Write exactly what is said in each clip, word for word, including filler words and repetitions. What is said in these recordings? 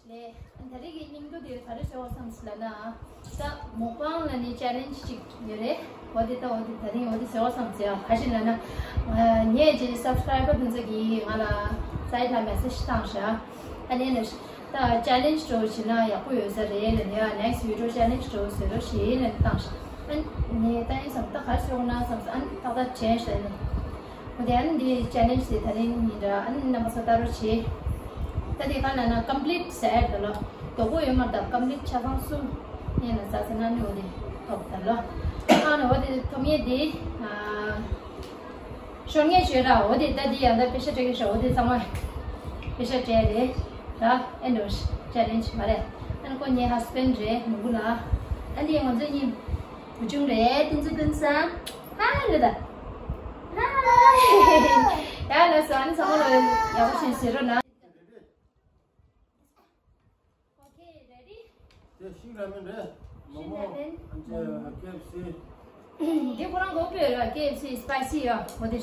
ལས། ད་རེས་ཀྱི་སྙིང་བསྡུས་དེ་ག་རེ་ཟེར་བ་བསམ་སོང་ལབ་ན། ད་མུག་པང་ལ་ནི་ཆེ་ལེན་ཇི་ཅིག་ཡོད་རེད། འོ་དེ་ད་འོ་དེ་ད་རིང་འོ་དེ་ཟེར་བ་བསམ་སོང་། ག་ཞིག་ལབ་ན། ངས་ཅིག་སབ་སི་ཀ་རའི་བར་དེ་ཚོ་གིས་ང་ལ་སའི་ད་མེ་སེ་ཇི་བཏང་ཤག་ཨ་ནི་ལ་ད་ཆེ་ལེན་ཇི་འདྲ་བོ་བྱས་ན་ཡག་པོ་ཡོད་ས་རེད་ལབ་ནས། ནེག་སི་ཊི་བི་ཌི་ཡོ་ཆེ་ལེན་ཇི་འདྲ་བོ་བཟོས་རོགས་ཞེས་ལབ་ནས་བཏང་ཤག་ཨ་ནི་ད་ཡིན་བསམ། ད་ག་རེ་ཟེར་དགོས་ན་བསམ་སོང་། ཨ་ནི་ཏག་ཏག་བྱས་ཤག་ཨ་ནི། འོ་དེ་ཨ་ནི་འདི་ཆེ་ལེན་ཇི་དེ་ད་རིང་ཡིན་འདྲ། ཨ་ནི་རྣམ་པ་ཚོ་ལྟ་རོགས་བྱེད། ད་དེ་ག་ལབ་ན་ཀམ་པི་ལིཊ་ཟེར་ཡ་ད་ལོ། དོ་པོ་ཡོད་མ་རེད། ད་ཀམ་པི་ལིཊ་ཆ་ཚང་གསུམ་ཡིན་ན་ཟ་ཟེར་ན་ནི་འོ་དེ་ཐོབ་ད་ལོ། ཨ་ནི་འོ་དེ་ཐོབ་ངེས་དེ། ཨ། ཤོར་ངེས་ཤོར་ར། འོ་དེ་ད་དེ་ཡང་ད་པེ་ཤ་སྤྲད་ཀྱི་ཤོག་འོ་དེ་ཚང་མ་པེ་ཤ་སྤྲད་རེད། ད་ཨེ་འགྲོ་ཆེ་ལེན་ཇི་མ་རེད། ཨ་ནི་ཁོ་ངའི་ཧ་སི་བེན་ཌི་རེད། ནོར་བུ་ལགས། ཨ་འདི་ང་ཚོ་གཉིས་བུ་ཆུང་རེད། བསྟན་འཛིན་ཀུན་བཟང་། ཧ་ལས་ད། ཧ་ལས། ཡ་ལགས་སོ། ཨ་ནི་ཚང་མ་ལ་ཡག་པོ་ཞིག་བྱེད་རོགས་གནང་། Okay, ready? དེ་ཤིང་ར་མེན་རེད། མོག་མོག་ཤིང་ར་མེན། ཨ་ཅེ་ཀེ་ཨེཕ་སི། འདི་ཁོ་རང་གོ་པོ་ར། ཀེ་ཨེཕ་སི་སི་པའི་སི་ཡོད། འོ་དེ་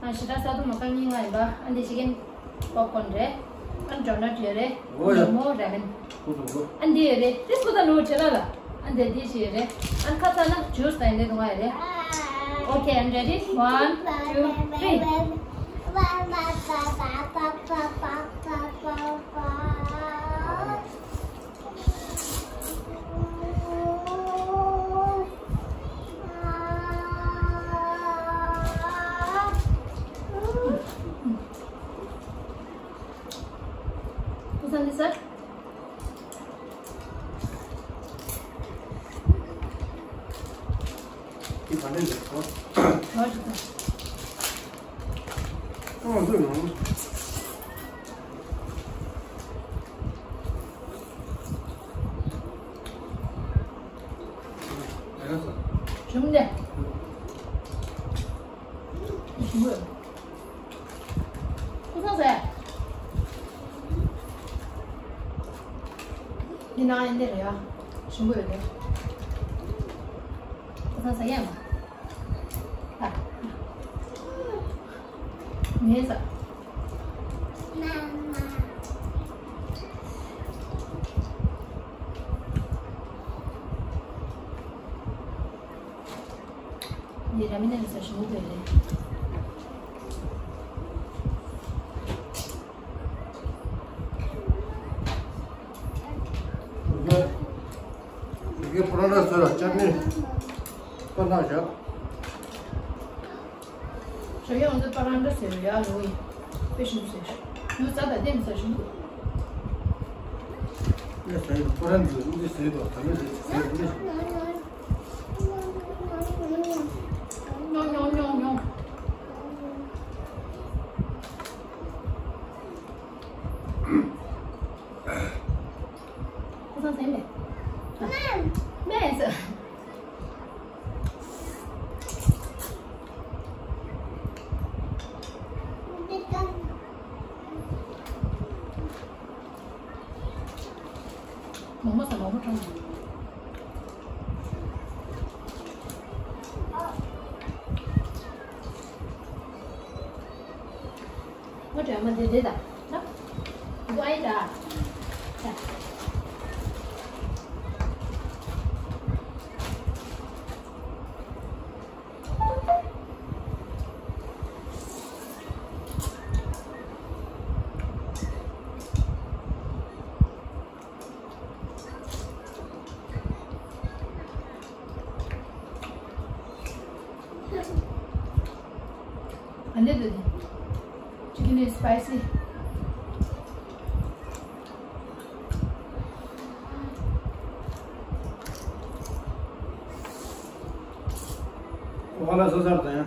ཨ་ཞེ་དྲག་ཟ་ཐུབ་མ། ཁ་ཉིན་ང་ཡིན་པ། ཨ་འདི་ཅི་ཀེན་པོབ་ཀོན་རེད། ཨ་ཌོ་ནཊ་ཡོད་རེད། འོ་ཡ། མོག་མོག་ར་མེན། ཁོ་ཐུག་གོ། ཨ་འདི་ཡོད་རེད། དེ་ཁོ་ད་ནོར་བྱེད་ལ་ལ། ཨ་འདི་འདི་ཞིག་ཡོད་རེད། ཨ་ཁ་ཚ་ན་ཇུས་དང་འདི་འཐུང་ཡ་རེད། Okay, I'm ready. One, two, three. ཞུམ་ནས། ཞུམ་དགོས། ཁུ་སང་ཟས། འདི་ནང་ཡིན་དེ་རེད་ཡ། ཞུམ་དགོས་རེད། ཁུ་སང་ཟས་ཡ་མ། ཨ། ངས་ཟ། འདི་ར་མི་ནན་ཟ་ཞུམ་དགོས་རེད། ཡི་གེ་པོ་ར་ལ་ཟེར་ལ་ཅར་ནི་པ་ལྷག་བཞག་ཞོ་ཡོང་དུ་པ་རང་འདྲ་ཟེར་ཡ་ལོ་ཡི་པེ་ཤིན་ཟེར། ནུ་ཙ་ད་ལྟེམ་ཟེར་ཞིང་། ངས་ཟེར་པ་རང་འདི་འདི་ཟེར་དོ། ད་ནི་ཟེར་ཟེར་འདི། ཉོ་ཉོ་ཉོ་ཉོ། ཁོ་ཚང་ཟེར་མེད། མེད་ཟེར། མོག་མོག་ཟ། མོག་མོག་ཁྲོམ། ང་དྲན་མ་འདི་འདི་ད། ད། འདི་ཨའི་ད། ད། ཨ་འདི་འདི། Chicken is spicy. ཁོ་ལ་སོ་སར་དང་།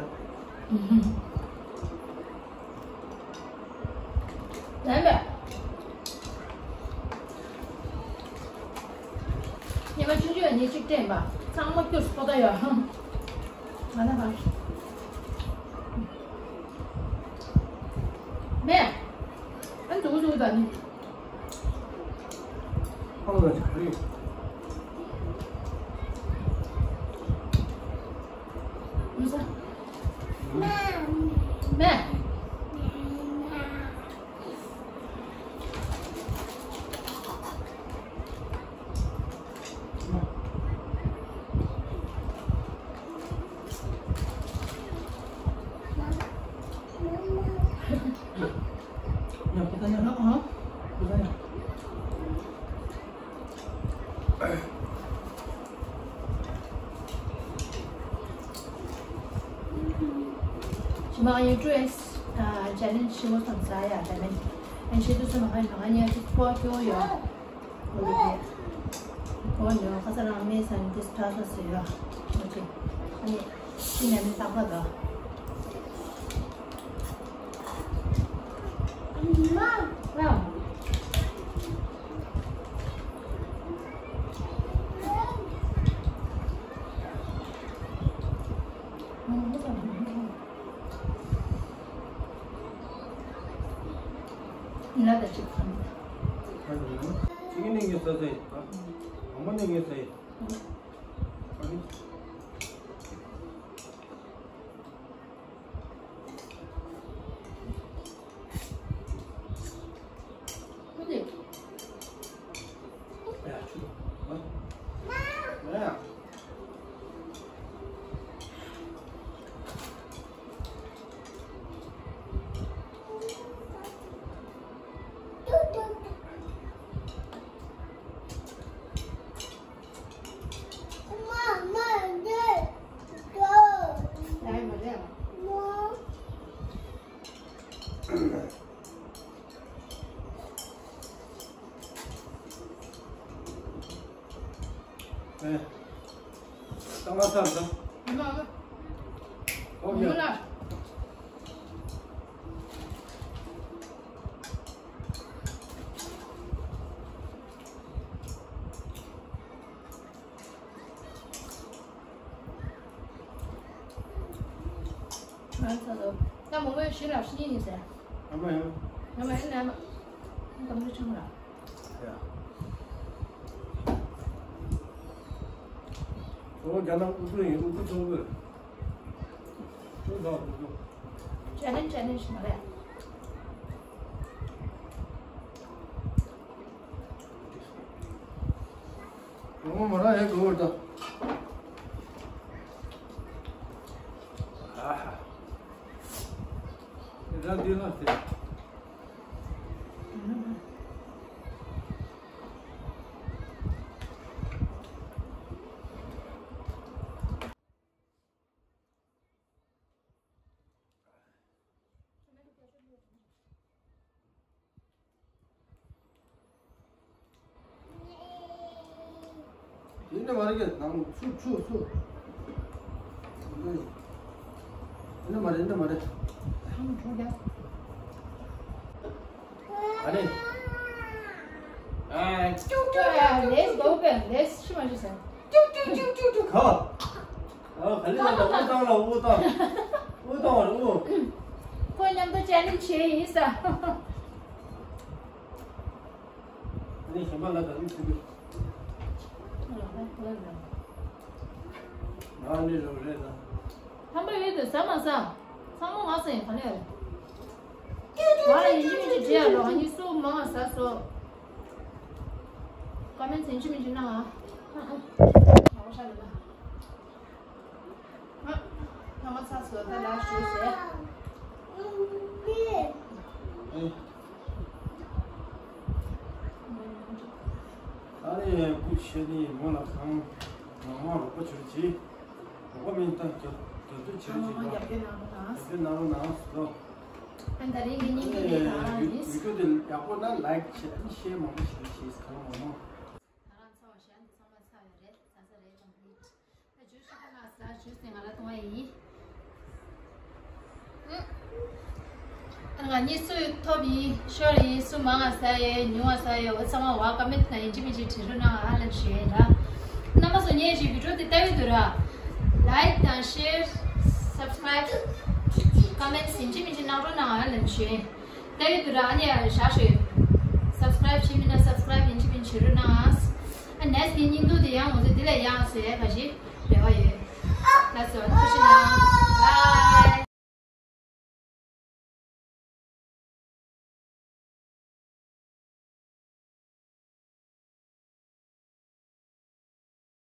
ལན་པས། ཉི་མ་ཆུང་ཆུང་ལ་ཉིན་གཅིག་སྟོན་པ། ཚང་མ་སྐྱུར་སོ་ད་ཡོད། ང་ན་བ། མེ། ཨན་ཙུ་ཙུ་ད་ནི། ཨང་ལ་ཆ་རེད། མི་ས། མེ། མེ། ཨ། ཇི་མ་ཡུ་ཊུ་ཨེས་ཨ་ཅེ་ལེན་ཇི་ཞིག་མོ་ཙམ་ཟ་ཡ་ད་ནི། ཨན་ཤེ་དུ་སུ་མ་ཧན་མ་ཧན་ཡ་ཅིག་པོ་ཀྱོ་ཡོ། འོ་དེ་དེ། འོ་ནི་ཁ་ས་རང་མེ་སན་དིས་ཏྲ་ས་སུ་ཡོ། འོ་ཅི། ཨ་ནི། ཤི་ནས་མེ་ཏག་པ་དོ། ང་ད་ཅིག་ཁམ། ཁམ་ཡིན། ཅིག་ནི་ངས་ཟ་ཟ་ཡིན། ཨ་མ་ནི་ངས་ཟ་ཡིན། ཨ་ནི། ཨེ། ད་ང་ཚར་ད། ཨོ་ཡ། ང་ཚོ་ད་མོ་མོའི་ཞི་ལབ་ཤི་ཡིན་ཟེར། ཨ་མ་ཡང་། ཨ་མ་ཡང་ནས་ཨ་མ། དམ་ཚིག་ཆུང་ལ། ཡ། ཨོ་རྒྱ་ནག་ཨུ་ཚུགས་ཡིན། ཨུ་ཚུགས་ཆུང་གི། ཅུང་ཟ་ཨུ་ཚུགས། ཅ་ལན་ཅ་ལན་ཞིག་མ་རེད། ངོ་མ་ར་ཡེ་གོ་བར་ད། ཨ་ཧ། ར་འདི་ལ་ཟེར། ཡིན་ནི་མ་རེད་གི། ནང་ཆུ་ཆུ་ཆུ། ཡིན་ནི་མ་རེད། ཡིན་ནི་མ་རེད། ཨ་ནི། ཨ། ལེས་གོ་བས་ལེས་ཤི་མ་ཤི་ཟེར། ཨ། ག་ལེ་ལ་དབུ་བཏང་ལ་དབུ་བཏང་། དབུ་བཏང་བ་རེད་དབུ། ཁོ་མཉམ་དུ་ཅ་ལེན་བྱས་ཡིན་ས། ཨ་ནི་གཞན་པ་ལ་ད་རིང་ཚུད་དུས། ང་ནི་རོ་རེད་ད། ཧམ་པ་ཡོད་དུས་ཟ་མ་ཟ། ཚང་མ་ང་ཟ་ཡིན་ག་ལེ་རེད། ང་ལ་ཡིན་གཅིག་མིན་གཅིག་བྲིས་ཡ་རོགས། ཨ་ནི་སུ་མང་ང་ཟ་སོ། ཀོ་མེན་ཊི་ཡིན་གཅིག་མིན་གཅིག་གནང་ཨ། ཨ་ཨ། ང་ཧོ་ཤ་ལེ་ན། ཨ། ཐ་མ་ཚ་སོ་ད་ལ་ཞུ་ཟེར། ཨེ། ཨ་རེ་བུ་ཆེ་ནི་མོ་ལ་ཁང་མང་མང་རོགས་པ་བྱོས་ཀྱིས། རོགས་པ་མིན་ད་རྒྱབ་རྒྱབ་སྐྱོར་བྱེད་ཀྱི་རོགས་པ་རྒྱབ་སྐྱོར་གནང་རོགས་གནང་། རྒྱབ་སྐྱོར་གནང་རོགས་གནང་། ཨ་ད་རིང་གི་སྙིང་གི་ལས་ད་ཨ་ནི་ཡིན། བི་ཌིའོ་དེ་ཡག་པོ་ན་ལའིཀ་བྱེད། ཨ་ནི་ཤེར་མང་པོ་བྱེད་ཀྱིས། གང་མང་མང་། ད་རང་ཚོ་བ་ཞལ་འདི་ཚང་མ་ཚར་ཡོད་རེད། ཟ་ས་རེད། ཀོམ་པི་ལིཊ། ད་ཇུས་ཤོག་ཁ་ན་ཟ། ཇུས་དེ་ང་ར་གཏོང་བ་ཡིན། ཨ་ང་གཉིས་སུ་ཐོབ་ཡིན་ཤོར་ཡིན། སུ་མང་ང་ཟ་ཡོད་ཉུང་ང་ཟ་ཡོད། འོ་ཚང་མ་བ་ཀོ་མེན་ཊི་ན་ཡིན་གཅིག་མིན་གཅིག་བྲིས་རོགས་གནང་། ཨ་ལབ་ཞུ་ཡིན་ད། རྣམ་པ་ཚོ་ངའི་ཅིག་བི་ཌིའོ་དེ་ལྟ་ཡོད་འདུག་ར། ལའིཀ་དང་ཤེར། སབ་སི་ཀ་རའིབ། ཀོ་མེན་ཊི་ཡིན་གཅིག་མིན་གཅིག་གནང་རོགས་གནང་། ཨ་ལབ་ཞུ་ཡིན། ལྟ་ཡི་འདུག་ར། ཨ་ནི་ཡ་བཞག་ཤོད། སབ་སི་ཀ་རའིབ་བྱེད་མིན་ན་སབ་སི་ཀ་རའིབ་ཡིན་གཅིག་མིན་བྱེད་རོགས་གནང་། ཨ་ནེག་སི་ཊི་གི་བརྙན་ཐུང་དེ་ཡང་ང་ཚོ་འདི་ལས་ཡང་བཟོ་ཡ་ག་ཞིག་རེ་བ་ཡོད། ལགས་སོ། ཐུགས་རྗེ་གནང་།